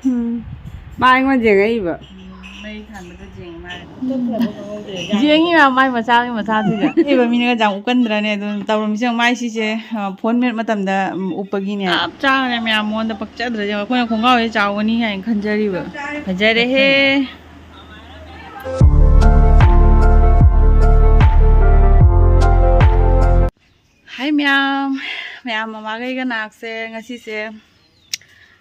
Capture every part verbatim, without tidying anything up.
ꯎꯝ꯫ ꯃꯥ ꯑꯩꯉꯣꯟꯗ ꯌꯦꯡꯉꯛꯏꯕ꯫ ꯎꯝ, ꯃꯩ ꯊꯥꯟꯕꯗ ꯌꯦꯡꯉꯤ ꯃꯥꯅ꯫ ꯌꯦꯡꯉꯤ ꯃꯌꯥꯝ ꯃꯥꯏ ꯃꯆꯥꯒꯤ ꯃꯆꯥꯗꯨꯗ꯫ ꯏꯕ ꯃꯤꯅꯒ ꯌꯥꯝ ꯎꯞꯀꯟꯗ꯭ꯔꯅꯦ? ꯑꯗꯨꯝ ꯇꯧꯔꯝꯃꯤꯁꯦ ꯌꯦꯡꯉꯨ, ꯃꯥꯏ ꯁꯤꯁꯦ, ꯑ, ꯐꯣꯟ ꯃꯦꯠ ꯃꯇꯝꯗ, ꯎꯝ, ꯎꯞꯄꯒꯤꯅꯦ꯫ ꯆꯞ ꯆꯥꯅꯅꯦ ꯃꯌꯥꯝ ꯃꯉꯣꯟꯗ ꯄꯛꯆꯗ꯭ꯔꯁꯦ꯫ ꯑꯩꯈꯣꯏꯅ ꯈꯣꯡꯒ꯭ꯔꯥꯎꯁꯦ ꯆꯥꯎꯒꯅꯤ ꯀꯥꯏꯅ ꯈꯟꯖꯔꯤꯕ꯫ ꯐꯖꯔꯦꯍꯦ꯫ ꯍꯥꯏ ꯃꯌꯥꯝ, ꯃꯌꯥꯝ ꯃꯃꯥꯒꯩꯒ ꯅꯥꯛꯁꯦ ꯉꯁꯤꯁꯦ,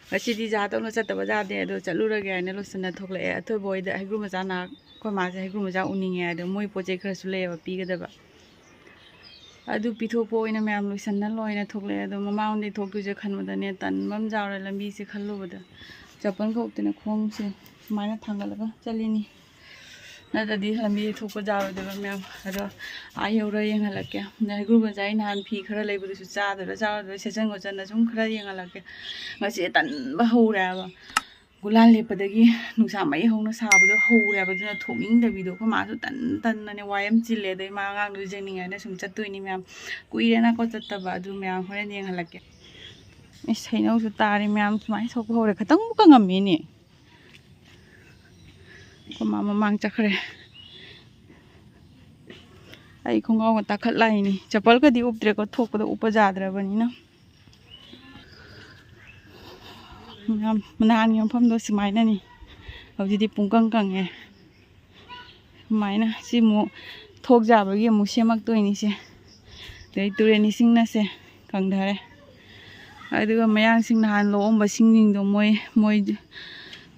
ꯉꯁꯤꯗꯤ ꯖꯥ ꯇꯧꯅ ꯆꯠꯇꯕ ꯌꯥꯗꯦ, ꯑꯗꯣ ꯆꯠꯂꯨꯔꯒꯦ ꯍꯥꯏꯅ ꯂꯣꯏꯁꯤꯟꯅ ꯊꯣꯛꯂꯛꯑꯦ꯫ ꯑꯊꯣꯏꯕ ꯍꯣꯏꯗ ꯍꯩꯒ꯭ꯔꯨ ꯃꯆꯥ ꯅꯥꯛ-, ꯑꯩꯈꯣꯏ ꯃꯥꯁꯦ ꯍꯩꯒ꯭ꯔꯨ ꯃꯆꯥ ꯎꯅꯤꯡꯉꯦ, ꯑꯗꯣ ꯃꯣꯏ ꯄꯣꯠ ꯆꯩ ꯈꯔꯁꯨ ꯂꯩꯌꯦꯕ ꯄꯤꯒꯗꯕ, ꯑꯗꯨ ꯄꯤꯊꯣꯛꯄ ꯑꯣꯏꯅ ꯃꯌꯥꯝ ꯂꯣꯏꯁꯟꯅ ꯂꯣꯏꯅ ꯊꯣꯛꯂꯛꯑꯦ꯫ ꯑꯗꯣ ꯃꯃꯥꯡꯂꯣꯝꯗꯩ ꯊꯣꯛꯇꯣꯏꯁꯦ ꯈꯟꯕꯗꯅꯦ ꯇꯟꯕ ꯑꯃ ꯌꯥꯎꯔꯦ ꯂꯝꯕꯤꯁꯦ ꯈꯜꯂꯨꯕꯗ꯫ ꯆꯄꯜ ꯈꯛꯇꯅ ꯈꯣꯡꯁꯦ ꯁꯨꯃꯥꯏꯅ ꯊꯥꯡꯒꯠꯂꯒ ꯆꯠꯂꯤꯅꯤ, ꯅꯠꯇ꯭ꯔꯗꯤ ꯂꯝꯕꯤ ꯊꯣꯛꯄ ꯌꯥꯔꯣꯏꯗꯕ ꯃꯌꯥꯝ꯫ ꯑꯗꯣ ꯑꯥ ꯌꯧꯔ ꯌꯦꯡꯍꯜꯂꯛꯀꯦ꯫ ꯍꯩꯒ꯭ꯔꯨ ꯃꯆꯥ ꯑꯩ ꯅꯍꯥꯟ ꯐꯤ ꯈꯔ ꯂꯩꯕꯗꯨꯁꯨ ꯆꯥꯗꯣꯏꯔꯥ ꯆꯥꯔꯣꯏꯗꯣꯏꯔꯥ ꯁꯦꯠꯆꯟ ꯈꯣꯠꯆꯟꯅ ꯁꯨꯝ ꯈꯔ ꯌꯦꯡꯍꯜꯂꯛꯀꯦ꯫ ꯉꯁꯤ ꯇꯟꯕ ꯍꯧꯔꯦ ꯍꯥꯏꯕ꯫ ꯒꯨꯂꯥꯟ ꯂꯦꯞꯄꯗꯒꯤ ꯅꯨꯡꯁꯥ ꯃꯩ ꯍꯧꯅ ꯁꯥꯕꯗꯣ ꯍꯧꯔꯦ ꯍꯥꯏꯕ꯫ ꯑꯗꯨꯅ ꯊꯣꯛꯅꯤꯡꯗꯕꯤꯗꯣ꯫ ꯑꯩꯈꯣꯏ ꯃꯥꯁꯨ ꯇꯟ ꯇꯟꯅꯅꯦ ꯋꯥꯏ ꯑꯃ ꯆꯤꯜꯂꯦ꯫ ꯑꯗꯩ ꯃꯥ ꯑꯉꯥꯡꯗꯨꯁꯨ ꯌꯦꯡꯅꯤꯡꯉꯦꯅ ꯁꯨꯝ ꯆꯠꯇꯣꯏꯅꯤ ꯃꯌꯥꯝ꯫ ꯀꯨꯏꯔꯦꯅꯀꯣ ꯆꯠꯇꯕ꯫ ꯑꯗꯨ ꯃꯌꯥꯝ ꯍꯣꯔꯦꯟ ꯌꯦꯡꯍꯜꯂꯛꯀꯦ꯫ ꯏꯁ, ꯍꯩꯅꯧꯁꯨ ꯇꯥꯔꯦ ꯃꯌꯥꯝ꯫ ꯁꯨꯃꯥꯏꯅ ꯁꯣꯛꯄ ꯍꯧꯔꯦ꯫ ꯈꯇꯪꯕꯨ ꯀꯪꯉꯝꯃꯤꯅꯦ꯫ ꯑꯩꯈꯣꯏ ꯃꯥ ꯃꯃꯥꯡ ꯆꯠꯈ꯭ꯔꯦ꯫ ꯑꯩ ꯈꯣꯡꯒ꯭ꯔꯥꯎꯒ ꯇꯥꯈꯠ ꯂꯥꯛꯏꯅꯤ꯫ ꯆꯄꯜꯒꯗꯤ ꯎꯞꯇ꯭ꯔꯦꯀꯣ, ꯊꯣꯛꯄꯗ ꯎꯞꯄ ꯌꯥꯗ꯭ꯔꯕꯅꯤꯅ꯫ ꯃꯌꯥꯝ ꯅꯍꯥꯟꯒꯤ ꯃꯐꯝꯗꯣ ꯁꯨꯃꯥꯏꯅꯅꯤ꯫ ꯍꯧꯖꯤꯛꯇꯤ ꯄꯨꯡꯀꯪ ꯀꯪꯉꯦ꯫ ꯁꯨꯃꯥꯏꯅ ꯁꯤ ꯑꯃꯨꯛ ꯊꯣꯛ ꯌꯥꯕꯒꯤ ꯑꯃꯨꯛ ꯁꯦꯝꯃꯛꯇꯣꯏꯅꯤ ꯁꯦ꯫ ꯑꯗꯩ ꯇꯨꯔꯦꯟ ꯏꯁꯤꯡꯅꯁꯦ ꯀꯪꯊꯔꯦ꯫ ꯑꯗꯨꯒ ꯃꯌꯥꯡꯁꯤꯡ ꯅꯍꯥꯟ ꯂꯣꯛꯑꯝꯕ ꯁꯤꯡꯁꯤꯡꯗꯣ ꯃꯣꯏ, ꯃꯣꯏ,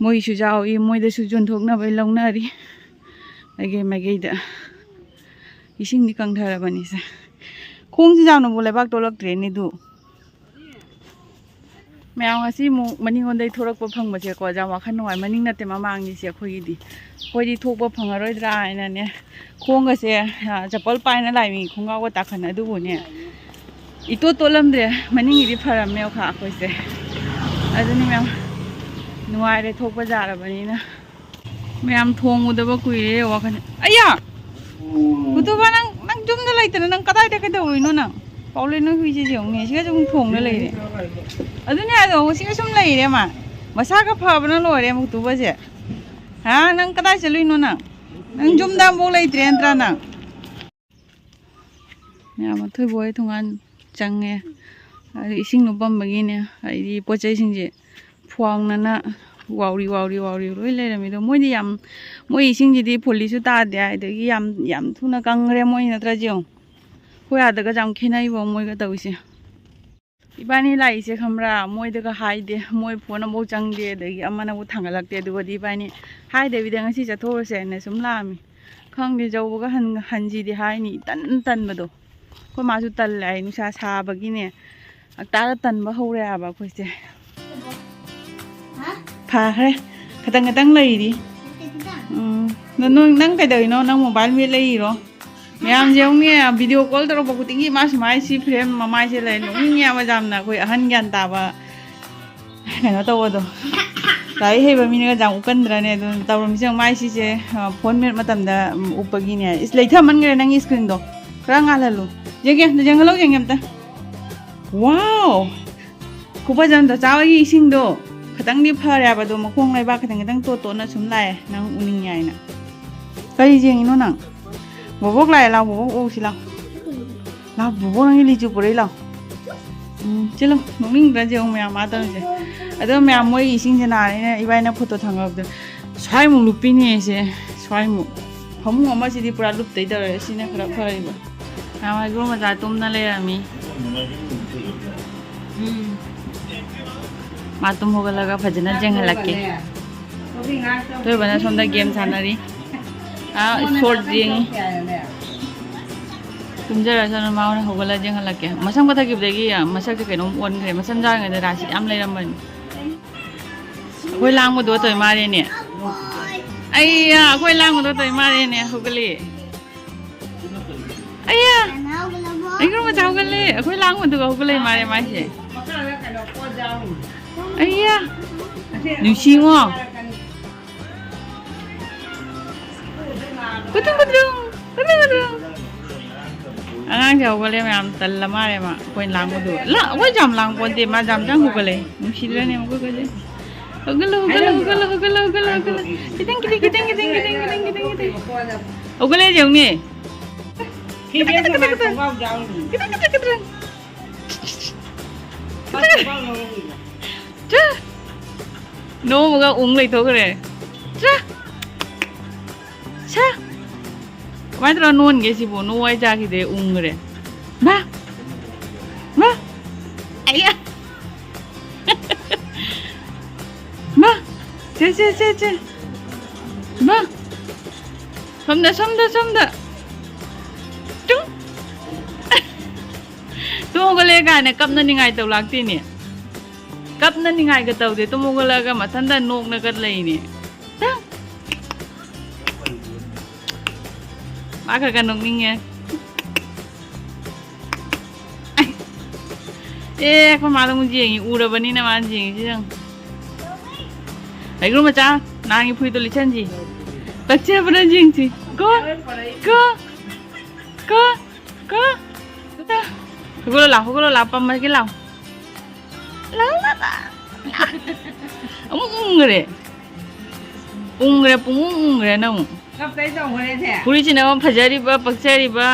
ꯃꯣꯏꯁꯨ ꯌꯥꯎꯏ, ꯃꯣꯏꯗꯁꯨ ꯌꯣꯟꯊꯣꯛꯅꯕ ꯂꯧꯅꯔꯤ꯫ ꯃꯥꯏꯀꯩ ꯃꯥꯏꯀꯩꯗ ꯏꯁꯤꯡꯗꯤ ꯀꯪꯊꯔꯕꯅꯤꯁꯦ꯫ ꯈꯣꯡꯁꯤ ꯌꯥꯝꯅꯕꯨ ꯂꯩꯕꯥꯛ ꯇꯣꯂꯛꯇ꯭ꯔꯦꯅꯦ ꯑꯗꯨ꯫ ꯃꯌꯥꯝ ꯉꯁꯤ ꯑꯃꯨꯛ ꯃꯅꯤꯡꯂꯣꯝꯗꯩ ꯊꯣꯔꯛꯄ ꯐꯪꯕꯁꯦꯀꯣ ꯌꯥꯝ ꯋꯥꯈꯜ ꯅꯨꯡꯉꯥꯏ꯫ ꯃꯅꯤꯡ ꯅꯠꯇꯦ, ꯃꯃꯥꯡꯅꯤꯁꯦ ꯑꯩꯈꯣꯏꯒꯤꯗꯤ꯫ ꯑꯩꯈꯣꯏꯗꯤ ꯊꯣꯛꯄ ꯐꯪꯉꯔꯣꯏꯗ꯭ꯔꯥ ꯍꯥꯏꯅꯅꯦ꯫ ꯈꯣꯡꯒꯁꯦ, ꯑ, ꯆꯄꯜ ꯄꯥꯏꯅ ꯂꯥꯛꯏꯃꯤ, ꯈꯣꯡꯒ꯭ꯔꯥꯎꯒ ꯇꯥꯈꯠꯅ꯫ ꯑꯗꯨꯕꯨꯅꯦ, ꯏꯇꯣꯠ ꯇꯣꯠꯂꯝꯗ꯭ꯔꯦ꯫ ꯃꯅꯤꯡꯒꯤꯗꯤ ꯐꯔꯝꯃꯦ ꯑꯣꯈꯥ ꯑꯩꯈꯣꯏꯁꯦ꯫ ꯑꯗꯨꯅꯤ ꯃꯌꯥꯝ ꯅꯨꯡꯉꯥꯏꯔꯦ ꯊꯣꯛꯄ ꯌꯥꯔꯕꯅꯤꯅ꯫ ꯃꯌꯥꯝ ꯊꯣꯡꯉꯨꯗꯕ ꯀꯨꯏꯔꯦ ꯋꯥꯈꯜ꯫ ꯑꯌꯥ! ꯄꯨꯇꯨꯕ, ꯅꯪ, ꯅꯪ ꯌꯨꯝꯗ ꯂꯩꯇꯅ ꯅꯪ ꯀꯗꯥꯏꯗ ꯀꯩꯗꯧꯔꯨꯏꯅꯣ ꯅꯪ? ꯄꯥꯎꯂꯦꯟ, ꯅꯣꯏ ꯍꯨꯏꯁꯦ ꯌꯦꯡꯉꯨꯅꯦ, ꯁꯤꯒ ꯁꯨꯝ ꯊꯣꯡꯅ ꯂꯩꯔꯦ꯫ ꯑꯗꯨꯅꯦ ꯍꯥꯏꯗꯣ, ꯁꯤꯒ ꯁꯨꯝ ꯂꯩꯔꯦ ꯃꯥ꯫ ꯃꯁꯥꯒ ꯐꯕꯅ ꯂꯣꯏꯔꯦ ꯑꯃꯨꯛꯇꯨꯕꯁꯦ꯫ ꯍꯥ, ꯅꯪ ꯀꯗꯥꯏ ꯆꯠꯂꯨꯏꯅꯣ ꯅꯪ? ꯅꯪ ꯌꯨꯝꯗ ꯑꯃꯨꯛ ꯂꯩꯇ꯭ꯔꯦ ꯅꯠꯇ꯭ꯔꯥ ꯅꯪ? ꯃꯌꯥꯝ ꯑꯊꯣꯏꯕ ꯍꯣꯏ ꯊꯣꯡꯒꯥꯟ ꯆꯪꯉꯦ꯫ ꯑꯗꯨ ꯏꯁꯤꯡ ꯂꯨꯞꯄꯝꯕꯒꯤꯅꯦ, ꯍꯥꯏꯗꯤ ꯄꯣꯠ ꯆꯩꯁꯤꯡꯁꯦ ꯐꯨꯋꯥꯎꯅꯅ ꯋꯥꯎꯔꯤ, ꯋꯥꯎꯔꯤ, ꯋꯥꯎꯔꯤ ꯂꯣꯏ ꯂꯩꯔꯝꯃꯤꯗꯣ꯫ ꯃꯣꯏꯗꯤ ꯌꯥꯝ, ꯃꯣꯏ ꯏꯁꯤꯡꯁꯤꯗꯤ ꯐꯨꯜꯂꯤꯁꯨ ꯇꯥꯗꯦ, ꯑꯗꯒꯤ ꯌꯥꯝ, ꯌꯥꯝ ꯊꯨꯅ ꯀꯪꯈ꯭ꯔꯦ ꯃꯣꯏ, ꯅꯠꯇ꯭ꯔꯥ ꯖꯤꯌꯣ? ꯑꯩꯈꯣꯏ ꯑꯥꯗꯒ ꯌꯥꯝ ꯈꯦꯠꯅꯩꯕ ꯃꯣꯏꯒ ꯇꯧꯔꯤꯁꯦ꯫ ꯏꯕꯥꯅꯤ ꯂꯥꯛꯏꯁꯦ ꯈꯪꯕ꯭ꯔꯥ, ꯃꯣꯏꯗꯒ ꯍꯥꯏꯗꯦ, ꯃꯣꯏ ꯐꯣꯟ ꯑꯃꯐꯥꯎ ꯆꯪꯗꯦ, ꯑꯗꯒꯤ ꯑꯃꯅꯕꯨ ꯊꯥꯡꯒꯠꯂꯛꯇꯦ꯫ ꯑꯗꯨꯒꯗꯤ ꯏꯕꯥꯅꯤ ꯍꯥꯏꯗꯕꯤꯗ ꯉꯁꯤ ꯆꯠꯊꯣꯛꯑꯁꯦꯅ ꯁꯨꯝ ꯂꯥꯛꯑꯝꯃꯤ꯫ ꯈꯪꯗꯦ, ꯌꯧꯕꯒ ꯍꯟ-, ꯍꯟꯁꯤꯗꯤ ꯍꯥꯏꯅꯤ, ꯏꯇꯟ ꯇꯟꯕꯗꯣ꯫ ꯑꯩꯈꯣꯏ ꯃꯥꯁꯨ ꯇꯜꯂꯦ ꯍꯥꯏ, ꯅꯨꯡꯁꯥ ꯁꯥꯕꯒꯤꯅꯦ꯫ ꯉꯟꯇꯥꯒ ꯇꯟꯕ ꯍꯧꯔꯦ ꯍꯥꯏꯕ ꯑꯩꯈꯣꯏꯁꯦ꯫ ꯐꯈ꯭ꯔꯦ, ꯈꯇꯪ ꯈꯇꯪ ꯂꯩꯔꯤ꯫ ꯎꯝ, ꯅ-, ꯅꯪ, ꯅꯪ ꯀꯩꯗꯧꯔꯤꯅꯣ? ꯅꯪ ꯃꯣꯕꯥꯏꯜ ꯃꯦꯠ ꯂꯩꯔꯤꯔꯣ? ꯃꯌꯥꯝꯁꯦ ꯌꯦꯡꯉꯨꯅꯦ, ꯚꯤꯗꯤꯑꯣ ꯀꯣꯜ ꯇꯧꯔꯛꯄ ꯈꯨꯗꯤꯡꯒꯤ ꯃꯥꯁꯨ ꯃꯥꯏ ꯁꯤ ꯐ꯭ꯔꯦꯝ ꯃꯃꯥꯏꯁꯦ ꯂꯩ꯫ ꯅꯣꯛꯅꯤꯡꯉꯦ ꯍꯥꯏꯕ ꯌꯥꯝꯅ, ꯑꯩꯈꯣꯏ ꯑꯍꯟ ꯒ꯭ꯌꯥꯟ ꯇꯥꯕ ꯀꯩꯅꯣ ꯇꯧꯕꯗꯣ꯫ ꯂꯥꯏꯔꯤꯛ ꯍꯩꯕ ꯃꯤꯅꯒ ꯌꯥꯝ ꯎꯀꯟꯗ꯭ꯔꯅꯦ? ꯑꯗꯨꯝ ꯇꯧꯔꯝꯃꯤꯁꯦ ꯌꯦꯡꯉꯨ, ꯃꯥꯏ ꯁꯤꯁꯦ, ꯑ, ꯐꯣꯟ ꯃꯦꯠ ꯃꯇꯝꯗ, ꯎꯝ, ꯎꯞꯄꯒꯤꯅꯦ꯫ ꯏꯁ, ꯂꯩꯊꯃꯟꯈ꯭ꯔꯦ ꯅꯪꯒꯤ ꯏꯁꯀ꯭ꯔꯤꯟꯗꯣ꯫ ꯈꯔ ꯉꯥꯜꯍꯜꯂꯨ꯫ ꯌꯦꯡꯒꯦ, ꯌꯦꯡꯍꯜꯂꯣ, ꯌꯦꯡꯒꯦ ꯑꯝꯇ꯫ ꯋꯥꯎ! ꯈꯨꯐꯖ ꯑꯝꯗ ꯆꯥꯕꯒꯤ ꯏꯁꯤꯡꯗꯣ ꯈꯤꯇꯪꯗꯤ ꯐꯔꯦ ꯍꯥꯏꯕ, ꯑꯗꯣ ꯃꯈꯣꯡ ꯂꯩꯕꯥꯛ ꯈꯤꯇꯪ ꯈꯤꯇꯪ ꯇꯣꯠ ꯇꯣꯠꯅ ꯁꯨꯝ ꯂꯥꯛꯑꯦ꯫ ꯅꯪ ꯎꯅꯤꯡꯉꯦ ꯍꯥꯏꯅ꯫ ꯀꯔꯤ ꯌꯦꯡꯉꯤꯅꯣ ꯅꯪ? ꯕꯣꯕꯣꯛ ꯂꯥꯛꯑꯦ, ꯂꯥꯎ, ꯕꯣꯕꯣꯛ ꯎꯁꯤ ꯂꯥꯎ꯫ ꯂꯥꯎ, ꯕꯣꯕꯣꯛ ꯅꯪꯒꯤ ꯂꯤꯆꯨ ꯄꯨꯔꯛꯏ ꯂꯥꯎ꯫ ꯎꯝ, ꯆꯤꯜꯂꯣ, ꯅꯣꯛꯅꯤꯡꯗ꯭ꯔꯥ ꯌꯦꯡꯉꯨ ꯃꯌꯥꯝ ꯃꯥ ꯇꯧꯔꯤꯁꯦ꯫ ꯑꯗꯣ ꯃꯌꯥꯝ ꯃꯣꯏꯒꯤ ꯏꯁꯤꯡꯁꯦ ꯅꯥꯔꯦꯅ ꯏꯕꯥꯏꯅ ꯐꯣꯇꯣ ꯊꯥꯡꯒꯠꯂꯕꯗ ꯁ꯭ꯋꯥꯏꯃꯨꯛ ꯂꯨꯞꯄꯤꯅꯦ ꯑꯩꯁꯦ, ꯁ꯭ꯋꯥꯏꯃꯨꯛ꯫ ꯐꯃꯨꯡ ꯑꯃꯁꯤꯗꯤ ꯄꯨꯔꯥ ꯂꯨꯞꯇꯩ ꯇꯧꯔꯦ, ꯁꯤꯅ ꯈꯔ ꯐꯔꯤꯕ꯫ ꯃꯌꯥꯝ ꯍꯩꯒ꯭ꯔꯨ ꯃꯆꯥ ꯇꯨꯝꯅ ꯂꯩꯔꯝꯃꯤ꯫ ꯎꯝ꯫ ꯃꯥ ꯇꯨꯝ ꯍꯧꯒꯠꯂꯒ ꯐꯖꯅ ꯌꯦꯡꯍꯜꯂꯛꯀꯦ꯫ ꯊꯣꯏꯕꯅ ꯁꯣꯝꯗ ꯒꯦꯝ ꯁꯥꯟꯅꯔꯤ꯫ ꯑꯥ, ꯏꯁꯄꯣꯔꯠ ꯌꯦꯡꯉꯤ꯫ ꯇꯨꯝꯖꯔꯁꯅꯨ, ꯃꯥ ꯍꯣꯔꯦꯟ ꯍꯧꯒꯠꯂ ꯌꯦꯡꯍꯜꯂꯛꯀꯦ꯫ ꯃꯁꯝ ꯀꯛꯊꯠꯈꯤꯕꯗꯒꯤ ꯃꯁꯛꯁꯦ ꯀꯩꯅꯣꯝ ꯑꯣꯟꯈ꯭ꯔꯦ꯫ ꯃꯁꯝ ꯌꯥꯎꯔꯤꯉꯩꯗ ꯔꯥꯁꯤ ꯌꯥꯝ ꯂꯩꯔꯝꯕꯅꯤ꯫ ꯑꯩꯈꯣꯏ ꯂꯥꯡꯕꯗꯣ ꯇꯧꯏ ꯃꯥꯜꯂꯦꯅꯦ꯫ ꯑꯩꯌꯥ, ꯑꯩꯈꯣꯏ ꯂꯥꯡꯕꯗꯣ ꯇꯧꯏ ꯃꯥꯜꯂꯦꯅꯦ꯫ ꯍꯧꯒꯠꯂꯦ꯫ ꯑꯩꯌꯥ, ꯑꯩꯒꯤ ꯃꯆꯥ ꯍꯧꯒꯠꯂꯦ꯫ ꯑꯩꯈꯣꯏ ꯂꯥꯡꯕꯗꯨꯒ ꯍꯧꯒꯠꯂꯦ ꯃꯥꯜꯂꯦ ꯃꯥꯏꯁꯦ꯫ ꯑꯩꯌꯥ, ꯅꯨꯡꯁꯤꯉꯣ꯫ ꯀꯨꯇꯨ ꯀꯨꯇꯨ, ꯀꯨꯇꯨ ꯀꯨꯇꯨ꯫ ꯑꯉꯥꯡꯁꯦ ꯍꯧꯒꯠꯂꯦ ꯃꯌꯥꯝ, ꯇꯜꯂ ꯃꯥꯜꯂꯦ ꯃꯥ, ꯑꯩꯈꯣꯏꯅ ꯂꯥꯡꯕꯗꯨ꯫ ꯂꯥ-, ꯑꯩꯈꯣꯏ ꯌꯥꯝ ꯂꯥꯡ ꯄꯣꯟꯇꯦ, ꯃꯥ ꯌꯥꯝ ꯆꯪ ꯍꯧꯒꯠꯂꯦ꯫ ꯅꯨꯡꯁꯤꯗ꯭ꯔꯅꯦ ꯃꯈꯣꯏ ꯈꯣꯏꯁꯦ? ꯍꯧꯒꯠꯂꯣ, ꯍꯧꯒꯠꯂꯣ, ꯍꯧꯒꯠꯂꯣ, ꯍꯧꯒꯠꯂꯣ, ꯍꯧꯒꯠꯂꯣ, ꯍꯧꯒꯠꯂꯣ, ꯍꯧꯒꯠꯂꯣ꯫ ꯈꯤꯇꯪ, ꯈꯤꯇꯪ, ꯈꯤꯇꯪ꯫ ꯍꯧꯒꯠꯂꯦ ꯌꯦꯡꯉꯨꯅꯦ꯫ ꯈꯤꯇꯪ, ꯈꯤꯇꯪ, ꯈꯤꯇꯪ꯫ ꯆꯥ! ꯅꯣꯡꯃꯒ ꯎꯪ ꯂꯩꯊꯣꯛꯈ꯭ꯔꯦ꯫ ꯆꯥ! ꯁꯥ! ꯀꯃꯥꯏꯅ ꯇꯧꯔ ꯅꯣꯟꯒꯦ ꯁꯤꯕꯨ? ꯅꯣꯡ ꯋꯥꯏ ꯆꯥꯈꯤꯗꯦ, ꯎꯪꯈ꯭ꯔꯦ꯫ ꯃꯥ! ꯃꯥ! ꯑꯌꯥ! ꯃꯥ! ꯁꯦ, ꯁꯦ, ꯁꯦ, ꯁꯦ! ꯃꯥ! ꯁꯣꯝꯗ, ꯁꯣꯝꯗ, ꯁꯣꯝꯗ! ꯇꯨ! ꯇꯨꯝ ꯍꯧꯒꯠꯂꯦ ꯀꯥꯏꯅ ꯀꯞꯅꯅꯤꯡꯉꯥꯏ ꯇꯧ ꯂꯥꯛꯇꯦꯅꯦ꯫ ꯀꯞꯅꯅꯤꯡꯉꯥꯏꯒ ꯇꯧꯗꯦ, ꯇꯨꯝ ꯍꯧꯒꯠꯂꯒ ꯃꯊꯟꯇ ꯅꯣꯛꯅꯒ ꯂꯩꯅꯦ꯫ ꯃꯥ ꯈꯔ ꯈꯔ ꯅꯣꯛꯅꯤꯡꯉꯦ꯫ ꯑꯦ, ꯑꯩꯈꯣꯏ ꯃꯥꯗꯣ ꯑꯃꯨꯛ ꯌꯦꯡꯉꯤ, ꯎꯔꯕꯅꯤꯅ ꯃꯥꯅ ꯌꯦꯡꯉꯤꯁꯦ ꯌꯦꯡꯉꯨ꯫ ꯂꯩꯒ꯭ꯔꯨ ꯃꯆꯥ, ꯅꯍꯥꯟꯒꯤ ꯐꯨꯔꯤꯠꯇꯣ ꯂꯤꯠꯁꯟꯁꯤ꯫ ꯄꯛꯆꯕ꯭ꯔꯥ ꯌꯦꯡꯁꯤ꯫ ꯀꯣ, ꯀꯣ, ꯀꯣ, ꯀꯣ꯫ ꯍꯧꯒꯠꯂꯣ ꯂꯥꯎ, ꯍꯧꯒꯠꯂꯣ ꯂꯥꯎ, ꯄꯝꯃꯒꯦ ꯂꯥꯎ꯫ ꯂꯥꯎ, ꯂꯥꯎ, ꯂꯥꯎ꯫ ꯑꯃꯨꯛ ꯎꯪꯈ꯭ꯔꯦ꯫ ꯎꯪꯈ꯭ꯔꯦ, ꯄꯨꯡꯎꯪ ꯎꯪꯈ꯭ꯔꯦ ꯅꯪ ꯑꯃꯨꯛ꯫ ꯀꯞꯇꯩ ꯇꯧꯈ꯭ꯔꯦꯁꯦ꯫ ꯐꯨꯔꯤꯠꯁꯤꯅ ꯑꯃꯨꯛ ꯐꯖꯔꯤꯕ, ꯄꯛꯆꯔꯤꯕ꯫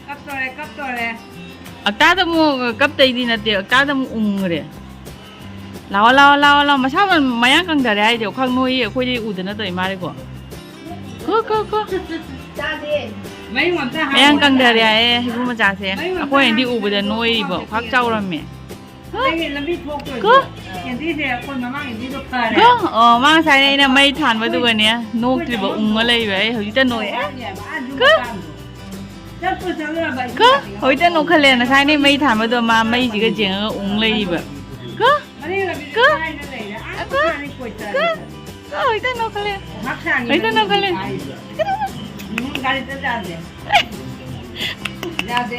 ꯀꯞꯇꯣꯔꯦ, ꯀꯞꯇꯣꯔꯦ꯫ ꯑꯛꯇꯥꯗ ꯑꯃꯨꯛ ꯀꯞꯇꯩꯗꯤ ꯅꯠꯇꯦ, ꯑꯛꯇꯥꯗ ꯑꯃꯨꯛ ꯎꯪꯈ꯭ꯔꯦ꯫ ꯂꯥꯛꯑꯣ, ꯂꯥꯛꯑꯣ, ꯂꯥꯛꯑꯣ, ꯂꯥꯛꯑꯣ꯫ ꯃꯁꯥ ꯃ-, ꯃꯌꯥꯡ ꯀꯪꯊꯔꯦ ꯍꯥꯏꯁꯦ, ꯈꯪ ꯅꯣꯏꯌꯦ, ꯑꯩꯈꯣꯏꯗꯤ ꯎꯗꯅ ꯇꯧꯔꯤ ꯃꯥꯜꯂꯦꯀꯣ꯫ ꯀꯣ, ꯀꯣ, ꯀꯣ꯫ ꯆꯥꯗꯦ꯫ ꯃꯌꯨꯡ ꯑꯝꯇ ꯃꯌꯥꯡ ꯍꯥꯡꯉꯣ꯫ ꯀꯪꯊꯔꯦ ꯍꯥꯏꯌꯦ, ꯍꯩꯕꯨ ꯃꯆꯥꯁꯦ꯫ ꯃꯌꯨꯡ ꯑꯝꯇ ꯑꯩꯈꯣꯏꯅꯗꯤ ꯍꯥꯡꯉꯣ꯫ ꯎꯕꯗ ꯅꯣꯏꯔꯤꯕ, ꯈ꯭ꯋꯥꯛ ꯆꯥꯎꯔꯝꯃꯦ꯫ ꯑꯗꯒꯤ ꯂꯝꯕꯤ ꯊꯣꯛꯇꯣꯏꯗꯣ꯫ ꯀꯣ꯫ ꯀꯦꯟꯗꯤꯁꯦ ꯑꯩꯈꯣꯏ ꯃꯃꯥꯡꯒꯤꯗꯤꯗꯣ ꯐꯔꯦ꯫ ꯀꯣ꯫ ꯑꯣ, ꯃꯥ ꯉꯁꯥꯏꯅ ꯑꯩꯅ ꯃꯩ ꯊꯥꯟꯕꯗꯨꯒꯅꯦ, ꯅꯣꯛꯇ꯭ꯔꯤꯕ, ꯎꯪꯉ ꯂꯩꯕ꯫ ꯑꯩ ꯍꯧꯖꯤꯛꯇ ꯅꯣꯛꯑꯦ꯫ ꯀꯣ꯫ ꯆꯠꯄꯨ ꯆꯠꯂꯨꯔꯕ ꯑꯩꯁꯨ ꯀꯣ꯫ ꯂꯥꯛꯅꯤꯡꯉꯕ꯫ ꯍꯧꯖꯤꯛꯇ ꯅꯣꯛꯈꯠꯂꯦ꯫ ꯉꯁꯥꯏꯅꯦ ꯃꯩ ꯊꯥꯟꯕꯗꯣ ꯃꯥ ꯃꯩꯁꯤꯒ ꯌꯦꯡꯉꯒ ꯎꯪ ꯂꯩꯔꯤꯕ꯫ ꯀꯣ꯫ ꯃꯅꯤꯡ ꯂꯝꯕꯤꯗ ꯀꯣ꯫ ꯀꯥꯏꯅ ꯂꯩꯔꯦ꯫ ꯑꯥ, ꯀꯣ꯫ ꯃꯈꯥꯅꯤ ꯀꯣꯏ ꯀꯣ꯫ ꯆꯠꯂꯦ꯫ ꯀꯣ꯫ ꯍꯧꯖꯤꯛꯇ ꯅꯣꯛꯈꯠꯂꯦ꯫ ꯉꯥꯏꯍꯥꯛ ꯁꯥꯡꯉꯤ ꯍꯧꯖꯤꯛꯇ ꯃꯅꯤꯡ ꯅꯣꯛꯈꯠꯂꯦ꯫ ꯂꯝꯕꯤ ꯀꯥꯏꯗ꯫ ꯎꯝ, ꯒꯥꯔꯤꯗ ꯌꯥꯗꯦ꯫ ꯌꯥꯗꯦ꯫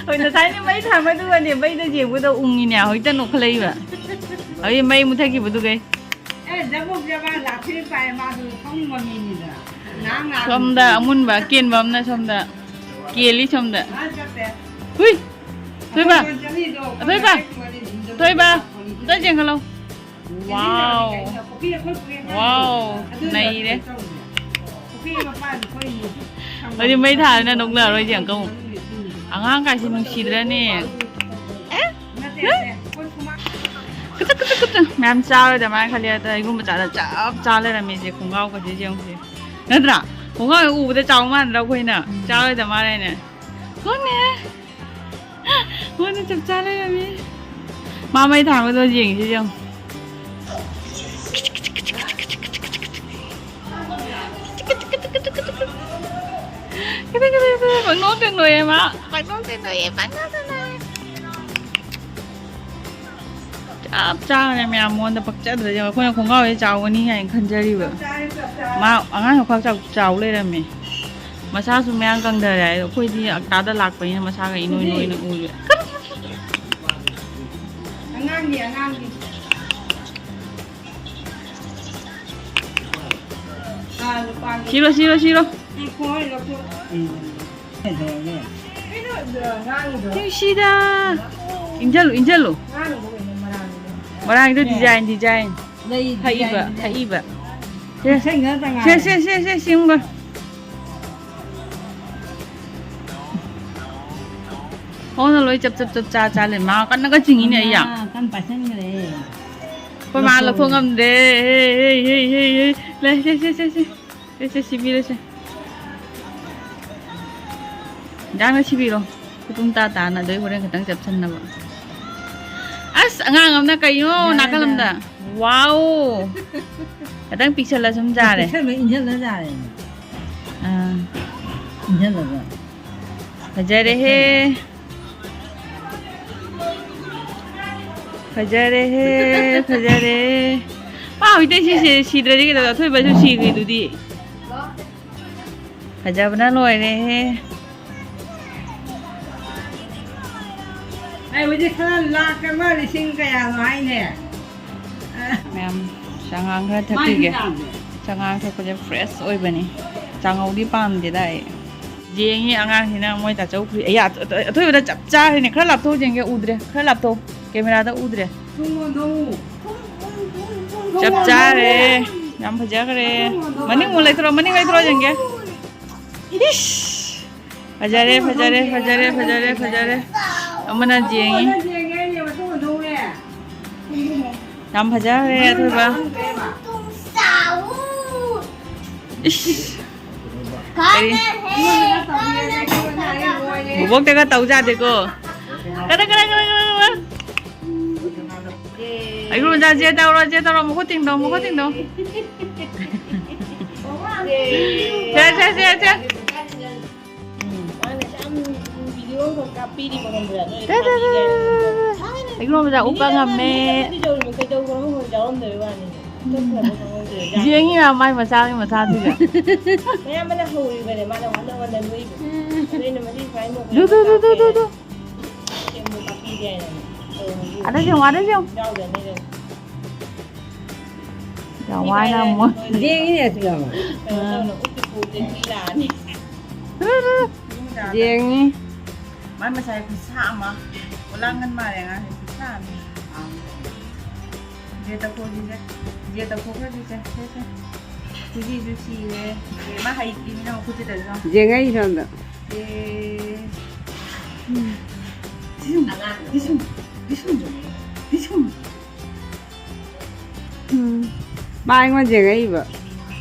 ꯍꯣꯏ, ꯉꯁꯥꯏꯅꯦ ꯃꯩ ꯊꯥꯟꯕꯗꯨꯒꯅꯦ, ꯃꯩꯗ ꯌꯦꯡꯕꯗ ꯎꯪꯉꯤꯅꯦ, ꯍꯧꯖꯤꯛꯇ ꯅꯣꯛꯈꯠꯂꯛꯏꯕ꯫ ꯍꯧꯖꯤꯛ ꯃꯩ ꯃꯨꯊꯠꯈꯤꯕꯗꯨꯒꯩ꯫ ꯑꯦ, ꯖꯕꯨꯛ ꯖꯕꯥ ꯂꯥꯛꯊꯤꯔ ꯄꯥꯏ, ꯃꯥꯁꯨ ꯁꯥꯎꯅꯤꯡꯕ ꯃꯤꯅꯤꯗꯅ꯫ ꯉꯥꯡ ꯉꯥꯡ ꯁꯣꯝꯗ ꯑꯃꯨꯟꯕ ꯑꯀꯦꯟꯕ ꯑꯃꯅ ꯁꯣꯝꯗ ꯀꯦꯜꯂꯤ ꯁꯣꯝꯗ꯫ ꯍꯨꯏ! ꯊꯣꯏꯕ! ꯑꯊꯣꯏꯕ! ꯊꯣꯏꯕ! ꯑꯝꯇ ꯌꯦꯡꯍꯜꯂꯣ꯫ ꯋꯥꯎ! ꯋꯥꯎ! ꯅꯩꯔꯦ꯫ ꯑꯗꯨꯗꯤ ꯃꯩ ꯊꯥꯗꯅ ꯅꯣꯛꯅꯔꯣꯏꯁꯦ ꯑꯪꯀꯜ꯫ ꯑꯉꯥꯡ ꯀꯥꯏꯁꯦ ꯅꯨꯡꯁꯤꯗ꯭ꯔꯅꯦ? ꯑꯦ? ꯀꯆꯛ, ꯀꯆꯛ, ꯀꯆꯛ꯫ ꯃꯌꯥꯝ ꯆꯥꯔꯣꯏꯗ ꯃꯥꯅ ꯈꯜꯂꯤ꯫ ꯑꯗ ꯑꯩꯒꯨꯝꯕ ꯆꯥꯗ ꯆꯞ ꯆꯥ ꯂꯩꯔꯝꯃꯤꯁꯦ ꯈꯣꯡꯒ꯭ꯔꯥꯎꯒꯁꯦ ꯌꯦꯡꯉꯨꯁꯦ꯫ ꯅꯠꯇ꯭ꯔꯥ? ꯈꯣꯡꯒ꯭ꯔꯥꯎ ꯎꯕꯗ ꯆꯥꯎ ꯃꯥꯟꯗ꯭ꯔꯥ ꯑꯩꯈꯣꯏꯅ? ꯎꯝ꯫ ꯆꯥꯔꯣꯏꯗ ꯃꯥꯅꯅꯦ꯫ ꯍꯣꯏꯅꯦ꯫ ꯃꯣꯏꯅ ꯆꯞ ꯆꯥ ꯂꯩꯔꯝꯃꯤ꯫ ꯃꯥ ꯃꯩ ꯊꯥꯡꯕꯗꯣ ꯌꯦꯡꯉꯤꯁꯤ ꯌꯦꯡꯉꯨ꯫ ꯄꯪꯅꯣꯛꯇ ꯅꯣꯛꯑꯦ ꯃꯥ꯫ ꯄꯪꯅꯣꯛꯇ ꯅꯣꯛꯑꯦ, ꯄꯪꯅꯣꯛꯇ ꯅꯣꯛꯑꯦ꯫ ꯆꯞ ꯆꯥꯕꯅꯦ ꯃꯌꯥꯝ ꯃꯉꯣꯟꯗ ꯄꯛꯆꯗ꯭ꯔꯗꯤ꯫ ꯑꯩꯈꯣꯏꯅ ꯈꯣꯡꯒ꯭ꯔꯥꯎꯁꯦ ꯆꯥꯎꯒꯅꯤ ꯍꯥꯏꯅ ꯈꯟꯖꯔꯤꯕ꯫ ꯃꯥ ꯑꯉꯥꯡ ꯈ꯭ꯋꯥꯏ ꯆꯥꯎ-, ꯆꯥꯎ ꯂꯩꯔꯝꯃꯦ꯫ ꯃꯁꯥꯁꯨ ꯃꯌꯥꯡ ꯀꯪꯊꯔꯦ ꯍꯥꯏ꯫ ꯑꯩꯈꯣꯏꯗꯤ ꯑꯛꯇꯥꯗ ꯂꯥꯛꯄꯅꯤꯅ ꯃꯁꯥꯒ ꯏꯅꯣꯏ ꯅꯣꯏꯅ ꯎꯏꯕ꯫ ꯑꯉꯥꯡꯒꯤ, ꯑꯉꯥꯡꯒꯤ꯫ ꯑꯥ, ꯅꯨꯄꯥꯒꯤ꯫ ꯁꯤꯔꯣ, ꯁꯤꯔꯣ, ꯁꯤꯔꯣ꯫ ꯎꯝ, ꯍꯣꯏ, ꯂꯧꯊꯣꯛ-, ꯎꯝ꯫ ꯀꯩꯅꯣꯗꯣ, ꯉꯥꯡꯉꯤꯗꯣ꯫ ꯅꯨꯡꯁꯤꯗ꯫ ꯏꯟꯖꯜꯂꯨ, ꯏꯟꯖꯜꯂꯨ꯫ ꯉꯥꯡꯉꯤꯗꯣ ꯀꯩꯅꯣ, ꯃꯔꯥꯡꯒꯤꯗꯣ꯫ ꯃꯔꯥꯡꯒꯤꯗꯣ ꯅꯦ꯫ Design, design꯫ ꯂꯩ ꯍꯛꯏꯕ, design ꯅꯦ꯫ ꯍꯛꯏꯕ꯫ ꯁꯦ, ꯏꯁꯩ ꯉꯥꯛꯇ ꯁꯦ, ꯉꯥꯏꯔꯦ꯫ ꯁꯦ, ꯁꯦ, ꯁꯦ, ꯁꯤꯃꯒ꯫ ꯍꯧꯅ ꯂꯣꯏ ꯆꯞ, ꯆꯞ, ꯆꯞ, ꯆꯥ, ꯆꯥ ꯂꯩ꯫ ꯃꯥ ꯀꯟꯅꯒ ꯆꯤꯡꯉꯤꯅꯦ ꯑꯩ ꯌꯥꯝ꯫ ꯃꯥ ꯀꯟꯅ ꯄꯥꯏꯁꯟꯈ꯭ꯔꯦ꯫ ꯑꯩꯈꯣꯏ ꯃꯥ ꯂꯧꯊꯣꯛ ꯂꯧꯊꯣꯛ ꯉꯝꯗ꯭ꯔꯦ꯫ ꯍꯦ, ꯍꯦ, ꯍꯦ, ꯍꯦ, ꯍꯦ꯫ ꯂꯩ, ꯁꯦ, ꯁꯦ, ꯁꯦ, ꯁꯦ꯫ ꯁꯦ, ꯁꯦ, ꯁꯤꯕꯤꯔꯣ, ꯁꯦ꯫ ꯏꯟꯖꯥꯡꯅ ꯁꯤꯕꯤꯔꯣ꯫ ꯈꯨꯇꯨꯝ ꯇꯥ ꯇꯥꯅ ꯑꯗꯩ ꯍꯣꯔꯦꯟ ꯈꯤꯇꯪ ꯆꯞꯁꯟꯅꯕ꯫ ꯑꯁ, ꯑꯉꯥꯡ ꯑꯃꯅ ꯀꯩꯅꯣ ꯌꯥꯔꯦ, ꯅꯥꯀꯜ ꯑꯃꯗ꯫ ꯌꯥꯔꯦ꯫ ꯋꯥꯎ! ꯈꯤꯇꯪ ꯄꯤꯛꯁꯜꯂ ꯁꯨꯝ ꯌꯥꯔꯦ꯫ ꯄꯤꯛꯁꯜꯂ ꯏꯟꯖꯜꯂ ꯌꯥꯔꯦ꯫ ꯑꯥ꯫ ꯏꯟꯖꯜꯂꯒ꯫ ꯐꯖꯔꯦꯍꯦ꯫ ꯐꯖꯔꯦꯍꯦ, ꯐꯖꯔꯦ꯫ ꯄꯥ ꯍꯧꯖꯤꯛꯇꯩ ꯁꯤꯁꯦ ꯁꯤꯗ꯭ꯔꯗꯤ ꯀꯩꯗꯧꯕ? ꯑꯊꯣꯏꯕꯁꯨ ꯁꯤꯈ꯭ꯔꯤꯗꯨꯗꯤ꯫ ꯐꯖꯕꯅ ꯂꯣꯏꯔꯦꯍꯦ꯫ ꯑꯩ ꯍꯧꯖꯤꯛ ꯈꯔ ꯂꯥꯛ ꯑꯃ ꯂꯤꯁꯤꯡ ꯀꯌꯥꯅꯣ ꯍꯥꯏꯅꯦ꯫ ꯃꯌꯥꯝ ꯆꯉꯥꯡ ꯈꯔ ꯊꯛꯈꯤꯒꯦ꯫ ꯃꯥꯏꯗꯤ ꯇꯥꯡꯕ꯭ꯔꯣ? ꯆꯉꯥꯡ ꯊꯛꯄꯁꯦ fresh ꯑꯣꯏꯕꯅꯤ꯫ ꯆꯥꯉꯧꯗꯤ ꯄꯥꯝꯗꯦꯗ ꯑꯩ꯫ ꯌꯦꯡꯉꯤ ꯑꯉꯥꯡꯁꯤꯅ ꯃꯣꯏ ꯇꯥꯆꯧ ꯈꯨꯏ-, ꯑꯌꯥ, ꯑꯊꯣꯏꯕꯗ ꯆꯞ ꯆꯥꯔꯦꯅꯦ꯫ ꯈꯔ ꯂꯥꯞꯊꯣꯛꯑ ꯌꯦꯡꯒꯦ꯫ ꯎꯗ꯭ꯔꯦ꯫ ꯈꯔ ꯂꯥꯞꯊꯣꯛꯑꯣ꯫ ꯀꯦꯃꯦꯔꯥꯗ ꯎꯗ꯭ꯔꯦ꯫ ꯆꯞ ꯆꯥꯔꯦ꯫ ꯌꯥꯝ ꯐꯖꯈ꯭ꯔꯦ꯫ ꯃꯅꯤꯡ ꯑꯃꯨꯛ ꯂꯩꯊꯣꯔꯛꯑꯣ꯫ ꯃꯅꯤꯡ ꯂꯩꯊꯣꯔꯛꯑꯣ ꯌꯦꯡꯒꯦ꯫ ꯏꯁ! ꯐꯖꯔꯦ, ꯐꯖꯔꯦ, ꯐꯖꯔꯦ, ꯐꯖꯔꯦ, ꯐꯖꯔꯦ꯫ ꯑꯃꯅ ꯌꯦꯡꯉꯤ꯫ ꯌꯥꯝ ꯐꯖꯈ꯭ꯔꯦ ꯑꯊꯣꯏꯕ꯫ ꯏꯁ! ꯀꯔꯤ? ꯕꯣꯕꯣꯛꯇꯒ ꯇꯧ ꯌꯥꯗꯦꯀꯣ꯫ ꯀꯗꯥ, ꯀꯗꯥ, ꯀꯗꯥ, ꯀꯗꯥ, ꯀꯗꯥ꯫ ꯑꯩ ꯔꯣꯟꯖꯥ ꯆꯦ ꯇꯧꯔꯣ, ꯆꯦ ꯇꯧꯔꯣ, ꯃꯈꯨꯠ ꯇꯤꯡꯗꯧ, ꯃꯈꯨꯠ ꯇꯤꯡꯗꯧ꯫ ꯁꯦ, ꯁꯦ, ꯁꯦ, ꯁꯦ꯫ ꯎꯝ꯫ ꯃꯥꯅ ꯌꯥꯝ ꯚꯤꯗꯤꯑꯣ ꯑꯃꯈꯛ ꯀꯥꯞꯄꯤꯔꯤꯕ ꯈꯪꯕ꯭ꯔꯥ? ꯅꯣꯏ ꯆꯦ, ꯆꯦ, ꯆꯦ, ꯊꯥꯕꯤꯒꯦ ꯍꯥꯏꯅ꯫ ꯆꯦ, ꯆꯦ, ꯆꯦ꯫ ꯑꯩ ꯔꯣꯟꯖꯥ ꯎꯞꯄ ꯉꯝꯃꯦ꯫ ꯀꯩꯗꯧꯔꯤꯅꯣ, ꯀꯩꯗꯧꯈ꯭ꯔꯕ ꯈꯪꯕ꯭ꯔꯥ? ꯌꯥꯎꯔꯝꯗꯕꯩ ꯋꯥꯅꯤꯅꯦ꯫ ꯆꯠꯈ꯭ꯔꯕ ꯈꯪꯍꯧꯗ꯭ꯔꯦ꯫ ꯌꯦꯡꯉꯤ ꯃꯥ ꯃꯥꯏ ꯃꯆꯥꯒꯤ ꯃꯁꯥꯗꯨꯒ꯫ ꯃꯌꯥꯝꯕꯅ ꯍꯧꯔꯤꯕꯅꯦ, ꯃꯥꯅ ꯋꯥꯅ ꯋꯥꯅ ꯅꯣꯏꯕ꯫ ꯑꯗꯨ ꯑꯩꯅ ꯃꯁꯤ ꯁꯨꯃꯥꯏꯅ ꯅꯣꯛꯄ ꯗꯨ, ꯗꯨ, ꯗꯨ, ꯗꯨ, ꯗꯨ, ꯗꯨ꯫ ꯁꯦꯝꯕ ꯇꯥꯛꯄꯤꯒꯦ ꯍꯥꯏꯅꯅꯦ꯫ ꯇꯧꯔꯝꯃꯤ꯫ ꯑꯗ ꯌꯦꯡꯉꯣ, ꯑꯗ ꯌꯦꯡꯉꯣ꯫ ꯌꯥꯎꯗꯅꯦ ꯑꯗꯨꯝ꯫ ꯌꯥꯝ ꯋꯥꯏꯅ ꯑꯃꯨꯛ꯫ ꯌꯦꯡꯉꯤꯅꯦ ꯑꯁꯤꯒ ꯑꯃꯨꯛ꯫ ꯀꯩꯅꯣ ꯇꯧꯅ ꯎꯠꯄꯤ ꯄꯨꯗꯦ ꯃꯤ ꯂꯥꯛꯑꯅꯤ꯫ ꯌꯦꯡꯉꯤ꯫ ꯃꯥꯏ ꯃꯁꯥꯏ ꯈꯨꯠꯁꯥ ꯑꯃ꯫ ꯑꯣꯂꯥꯡꯒꯟ ꯃꯥꯜꯂꯦ ꯑꯉꯥꯡꯁꯦ ꯈꯨꯠꯁꯥ ꯑꯃ꯫ ꯖꯦ ꯇꯧꯊꯣꯛꯑꯁꯤꯁꯦ꯫ ꯖꯦ ꯇꯧꯊꯣꯛꯈ꯭ꯔꯁꯤꯁꯦ꯫ ꯁꯦ, ꯁꯦ꯫ ꯈꯨꯖꯤꯁꯨ ꯁꯤꯔꯦ꯫ ꯃꯥ ꯍꯩꯇ꯭ꯔꯤꯃꯤꯅ ꯃꯈꯨꯠꯁꯤꯗꯁꯨ꯫ ꯌꯦꯡꯉꯛꯏ ꯁꯣꯝꯗ꯫ ꯑꯦ꯫ ꯎꯝ꯫ ꯄꯤꯁꯨꯝ, ꯄꯤꯁꯨꯝ, ꯄꯤꯁꯨꯝ, ꯄꯤꯁꯨꯝ꯫ ꯎꯝ꯫ ꯃꯥ ꯑꯩꯉꯣꯟꯗ ꯌꯦꯡꯉꯛꯏꯕ꯫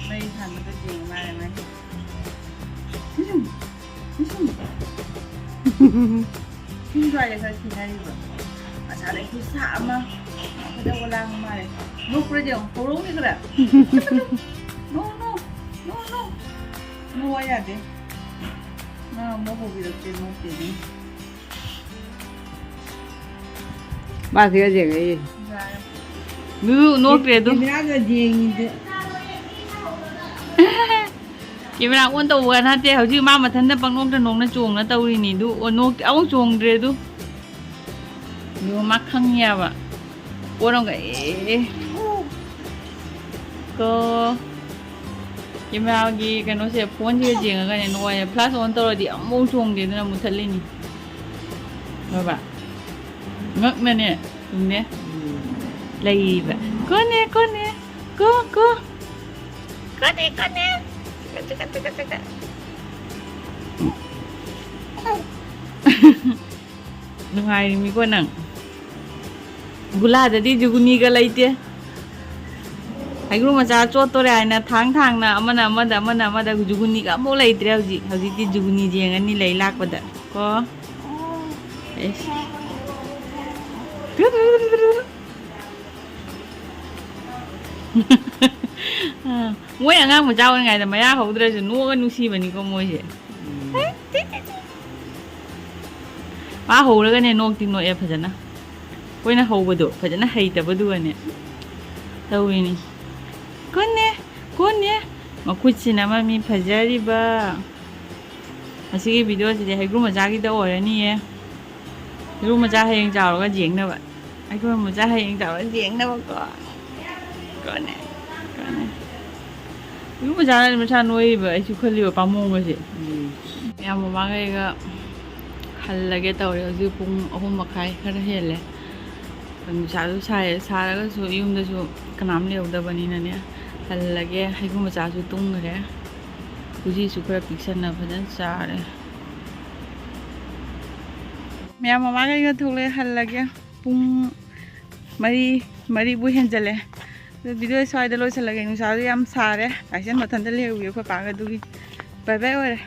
ꯃꯩ ꯊꯥꯟꯕꯗ ꯌꯦꯡꯉ ꯃꯥꯜꯂꯦ ꯃꯥꯏ꯫ ꯄꯤꯁꯨꯝ, ꯄꯤꯁꯨꯝ꯫ ꯄꯤꯁꯨꯝ ꯁ꯭ꯋꯥꯏꯗ ꯈꯔ ꯁꯤꯟꯅꯔꯤꯕ꯫ ꯃꯁꯥꯗ ꯈꯨꯠꯁꯥ ꯑꯃ꯫ ꯀꯩꯗꯧꯕ ꯂꯥꯡꯕ ꯃꯥꯜꯂꯦ꯫ ꯅꯣꯛꯄ꯭ꯔꯗꯤ ꯌꯦꯡꯉꯣ꯫ ꯍꯧꯔꯛꯎꯅꯦ ꯈꯔ꯫ ꯅꯣ, ꯅꯣ, ꯅꯣ, ꯅꯣ꯫ ꯅꯣꯛꯑꯣ ꯌꯥꯗꯦ꯫ ꯃꯥ ꯑꯃꯨꯛ ꯍꯧꯕꯤꯔꯛꯇꯦ, ꯅꯣꯛꯇꯦꯅꯦ꯫ ꯃꯥ ꯁꯤꯒ ꯌꯦꯡꯉꯛꯏ꯫ ꯌꯥꯔꯦ꯫ ꯗꯨꯗꯨ ꯅꯣꯛꯇ꯭ꯔꯦ ꯑꯗꯨ꯫ ꯀꯦꯃꯦꯔꯥꯗ ꯌꯦꯡꯉꯤꯗꯨ꯫ ꯀꯦꯃꯦꯔꯥ ꯑꯣꯟ ꯇꯧꯕꯒ ꯅꯠꯇꯦ, ꯍꯧꯖꯤꯛ ꯃꯥ ꯃꯊꯟꯇ ꯄꯪꯅꯣꯛꯇ ꯅꯣꯛꯅ ꯆꯣꯡꯅ ꯇꯧꯔꯤꯅꯤ꯫ ꯑꯗꯨ ꯑꯣ-, ꯅꯣꯛꯇꯦ, ꯑꯃꯨꯛ ꯆꯣꯡꯗ꯭ꯔꯦ ꯑꯗꯨ꯫ ꯑꯗꯨ ꯃꯥ ꯈꯪꯉꯦꯕ꯫ ꯄꯣꯔꯝꯒ ꯑꯦ꯫ ꯀꯣ꯫ ꯀꯦꯃꯦꯔꯥꯒꯤ ꯀꯩꯅꯣꯁꯦ, ꯐꯣꯟꯁꯤꯒ ꯌꯦꯡꯉꯒꯅꯦ ꯅꯨꯡꯉꯥꯏꯌꯦ꯫ ꯐ꯭ꯂꯥꯁ ꯑꯣꯟ ꯇꯧꯔꯗꯤ ꯑꯃꯨꯛ ꯆꯣꯡꯗꯦ, ꯑꯗꯨꯅ ꯃꯨꯠꯊꯠꯂꯤꯅꯤ꯫ ꯕꯕꯥ, ꯉꯛꯅꯅꯦ ꯆꯨꯝꯅꯦ꯫ ꯂꯩꯔꯤꯕ꯫ ꯀꯣꯅꯦ, ꯀꯣꯅꯦ꯫ ꯀꯣ, ꯀꯣ꯫ ꯀꯣꯅꯦ, ꯀꯣꯅꯦ꯫ ꯆꯤꯛꯀ, ꯆꯤꯛꯀ, ꯆꯤꯛꯀ, ꯆꯤꯛꯀ꯫ ꯅꯨꯡꯉꯥꯏꯔꯤꯃꯤꯀꯣ ꯅꯪ꯫ ꯒꯨꯂꯥꯗꯗꯤ ꯖꯨꯒꯨꯅꯤꯒ ꯂꯩꯇꯦ꯫ ꯍꯩꯒ꯭ꯔꯨ ꯃꯆꯥ ꯆꯣꯠꯇꯣꯔꯦ ꯍꯥꯏꯅ ꯊꯥꯡ ꯊꯥꯡꯅ ꯑꯃꯅ ꯑꯃꯗ, ꯑꯃꯅ ꯑꯃꯗ, ꯖꯨꯒꯨꯅꯤꯒ ꯑꯃꯐꯥꯎ ꯂꯩꯇ꯭ꯔꯦ ꯍꯧꯖꯤꯛ꯫ ꯍꯧꯖꯤꯛꯇꯤ ꯖꯨꯒꯨꯅꯤ ꯌꯦꯡꯉꯅꯤ ꯂꯩ ꯂꯥꯛꯄꯗ ꯀꯣ꯫ ꯑꯦꯁ꯫ ꯑ, ꯃꯣꯏ ꯑꯉꯥꯡ ꯃꯆꯥ ꯑꯣꯏꯔꯤꯉꯩꯗ ꯃꯌꯥ ꯍꯧꯗ꯭ꯔꯁꯨ ꯅꯣꯛꯑꯒ ꯅꯨꯡꯁꯤꯕꯅꯤꯀꯣ ꯃꯣꯏꯁꯦ꯫ ꯃꯥ ꯍꯧꯔꯒꯅꯦ ꯅꯣꯛꯇꯤ ꯅꯣꯛꯑꯦ ꯐꯖꯅ꯫ ꯑꯩꯈꯣꯏꯅ ꯍꯧꯕꯗꯣ ꯐꯖꯅ ꯍꯩꯇꯕꯗꯨꯒꯅꯦ ꯇꯧꯔꯤꯅꯤ꯫ ꯀꯣꯟꯅꯦ, ꯀꯣꯟꯅꯦ꯫ ꯃꯈꯨꯠꯁꯤꯅ ꯃꯃꯤ ꯐꯖꯔꯤꯕ꯫ ꯉꯁꯤꯒꯤ ꯚꯤꯗꯤꯑꯣꯁꯤꯗꯤ ꯍꯩꯒ꯭ꯔꯨ ꯃꯆꯥꯒꯤꯗ ꯑꯣꯏꯔꯅꯤꯌꯦ꯫ ꯍꯩꯒ꯭ꯔꯨ ꯃꯆꯥ ꯍꯌꯦꯡ ꯆꯥꯎꯔꯒ ꯌꯦꯡꯅꯕ꯫ ꯍꯩꯒ꯭ꯔꯨ ꯃꯆꯥ ꯍꯌꯦꯡ ꯆꯥꯎꯔꯒ ꯌꯦꯡꯅꯕꯀꯣ꯫ ꯀꯣꯟꯅꯦ, ꯀꯣꯟꯅꯦ꯫ ꯍꯩꯒ꯭ꯔꯨ ꯃꯆꯥꯅ ꯃꯁꯥ ꯅꯣꯏꯔꯤꯕ ꯑꯩꯁꯨ ꯈꯜꯂꯤꯕ ꯄꯥꯝꯃꯣꯒꯁꯦ꯫ ꯎꯝ꯫ ꯃꯌꯥꯝ ꯃꯃꯥꯡꯈꯩꯒ ꯍꯜꯂꯒꯦ ꯇꯧꯔꯦ꯫ ꯍꯧꯖꯤꯛ ꯄꯨꯡ ꯑꯍꯨꯝ ꯃꯈꯥꯏ ꯈꯔ ꯍꯦꯜꯂꯦ꯫ ꯅꯨꯡꯁꯥꯁꯨ ꯁꯥꯏꯌꯦ, ꯁꯥꯔꯒꯁꯨ ꯌꯨꯝꯗꯁꯨ ꯀꯅꯥꯝ ꯂꯩꯍꯧꯗꯕꯅꯤꯅꯅꯦ, ꯍꯜꯂꯒꯦ꯫ ꯍꯩꯒ꯭ꯔꯨ ꯃꯆꯥꯁꯨ ꯇꯨꯝꯈ꯭ꯔꯦ꯫ ꯎꯆꯤꯁꯨ ꯈꯔ ꯄꯤꯛꯁꯟꯅ ꯐꯖꯅ ꯆꯥꯔꯦ꯫ ꯃꯌꯥꯝ ꯃꯃꯥꯡꯈꯩꯒ ꯊꯣꯛꯂꯛꯑꯦ, ꯍꯜꯂꯒꯦ꯫ ꯄꯨꯡ ꯃꯔꯤ, ꯃꯔꯤꯕꯨ ꯍꯦꯟꯖꯜꯂꯦ꯫ ꯑꯗꯨ ꯚꯤꯗꯤꯑꯣ ꯁ꯭ꯋꯥꯏꯗ ꯂꯣꯏꯁꯤꯜꯂꯒꯦ꯫ ꯅꯨꯡꯁꯥꯁꯨ ꯌꯥꯝ ꯁꯥꯔꯦ꯫ ꯇꯥꯏꯁꯟ ꯃꯊꯟꯇ ꯂꯩꯍꯧꯏ ꯑꯩꯈꯣꯏ ꯄꯥꯒ, ꯑꯗꯨꯒꯤ ꯕꯥꯏ ꯕꯥꯏ ꯑꯣꯏꯔꯦ꯫